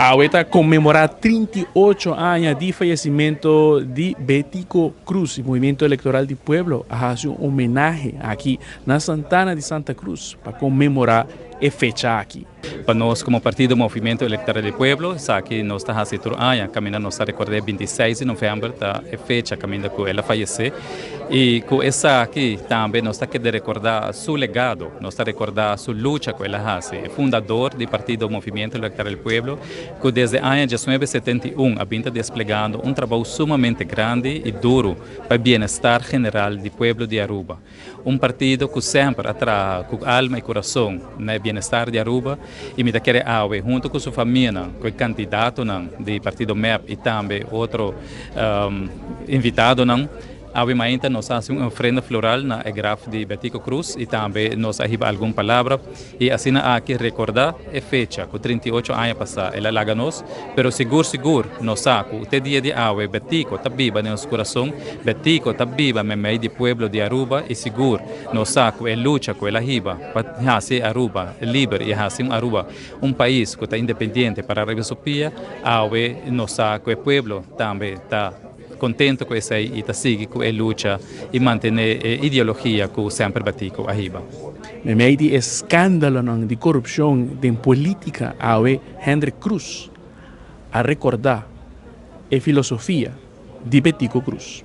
Awe ta conmemora 38 aña di fayecimento di Betico Croes. E Movimento Electoral di Pueblo a haci un homenahe aki na Santana di Santa Cruz pa conmemora e fecha aki. Pa nos como partido Movimento Electoral di Pueblo, esaki nos ta haci tur aña, caminda nos ta recorda 26 di november ta e fecha caminda cu el a fayece. Y cu esaki tambe nos ta keda recorda su legado, nos ta recorda su lucha cu el a haci. E fundador di partido Movimiento Electoral del Pueblo, cu desde aña 1971 a bin ta desplegando un trabou sumamente grandi y duro pa bienestar general di pueblo di Aruba. Un partido cu semper a traha cu alma y curason na bienestar di Aruba y mi ta kere awe hunto cu su famia, cu e candidatonan di partido MEP y tambe otro invitadonan. Awe mainta nos a haci un ofrenda floral na e graf di Betico Croes y tambe nos a hiba algun palabra y asina aki recorda e fecha cu 38 aña pasa el a laga nos, pero sigur sigur nos sa cu te dia di awe Betico ta biba den nos curason, Betico ta biba meimei di pueblo di Aruba y sigur nos sa cu e lucha cu el a hiba pa haci Aruba liber y haci un Aruba un pais cu ta independiente pa riba su pia, awe nos sa cu e pueblo tambe ta contento cu esey y ta sigui cu e lucha y mantene e ideologia cu semper Betico a hiba. Meimei di escandalo di corupcion den politica, awe Hendrik Croes a recorda e filosofia di Betico Croes.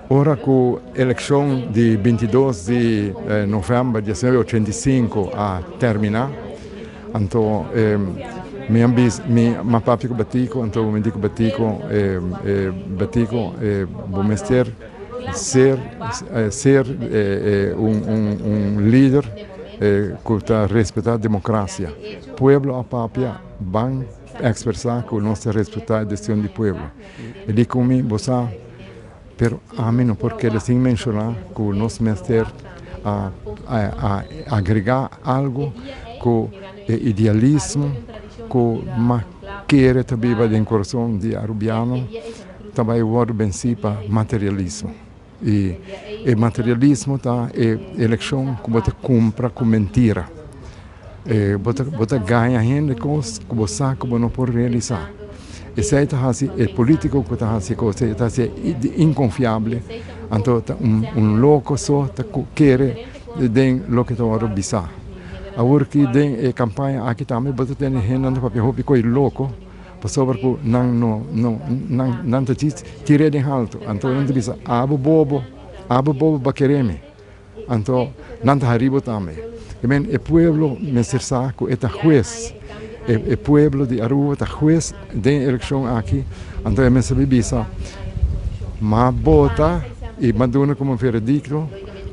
Ora cu eleccion di 22 di november di 1985 a termina, anto mi a bisa, mi m'a papia cu Betico, anto mi di cu Betico, "Betico, bo mester ser un lider cu ta respeta democracia. Pueblo a papia, ban expresa cu nos ta respeta e decision di pueblo." E di cu mi, "Bo sa, pero ami no por keda sin menciona cu nos mester a agrega algo, cu e idealismo cu m'a kere ta biba den curason di arubiano ta bay wordo venci pa materialismo. Y e materialismo ta e eleccion cu bo ta cumpra cu mentira. Bo ta gaña hende cos cu bo sa cu bo no por realisa. Esey ta haci e politico cu ta haci cos, ta haci inconfiable, anto ta un loco so ta kere den loke ta wordo bisa. Awor cu den e campaña aki tambe bo ta tene hende nan ta papia hopi coy loco, pasobra cu nan no no nan nan ta tira den halto, anto nan ta bisa: 'Abo bobo, abo bobo ba kere mi.' Anto nan ta haribo tambe. I men, e pueblo mester sa cu e ta hues. E pueblo di Aruba ta hues den eleccion aki, anto e mester bisa: m'a vota y m'a duna como veredicto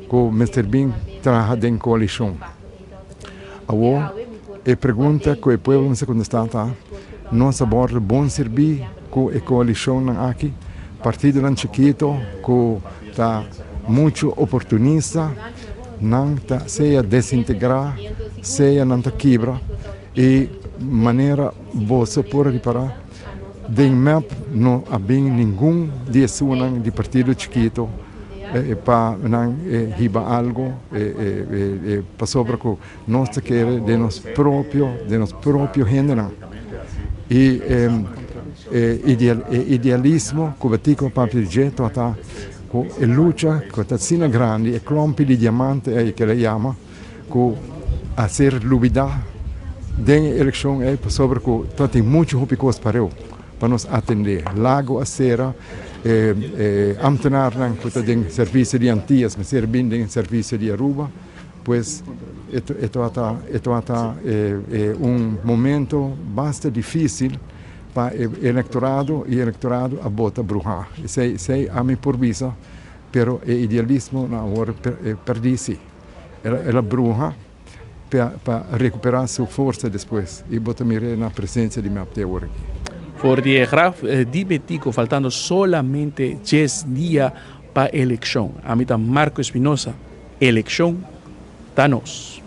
cu mester bin traha den coalicion." Awor, e pregunta cu e pueblo mester contesta ta: nos a wordo bon sirbi cu e coalicion aki? Partidonan chikito cu ta mucho oportunista, nan ta sea desintegra, sea nan ta kibra. Y manera bo por ripara, den MEP no a bin ningun di esunnan di partido chikito pa nan hiba algo pasobra cu nos ta kere den nos propio hendenan. Y idealismo cu Betico papia di dje ta cu e lucha cu ta asina grandi, e klompi di diamante ey cu el a yama, cu a ser lubida den eleccion ey, pasobra cu tin mucho hopi cos pareu pa nos atende. Lago a cera, ambtenaarnan cu ta den servicio di Antillas mester bin den servicio di Aruba. Pues e ta un momento basta dificil pa e electorado y electorado a bota bruha. Esey ami por bisa, pero e idealismo na awor perdi si. El a bruha pa recupera su forsa despues y bo ta mira na presencia di MEP awor aki. For di graf di Betico, faltando solamente 10 dia pa eleccion. Ami ta Marco Espinosa, eleccion ta nos.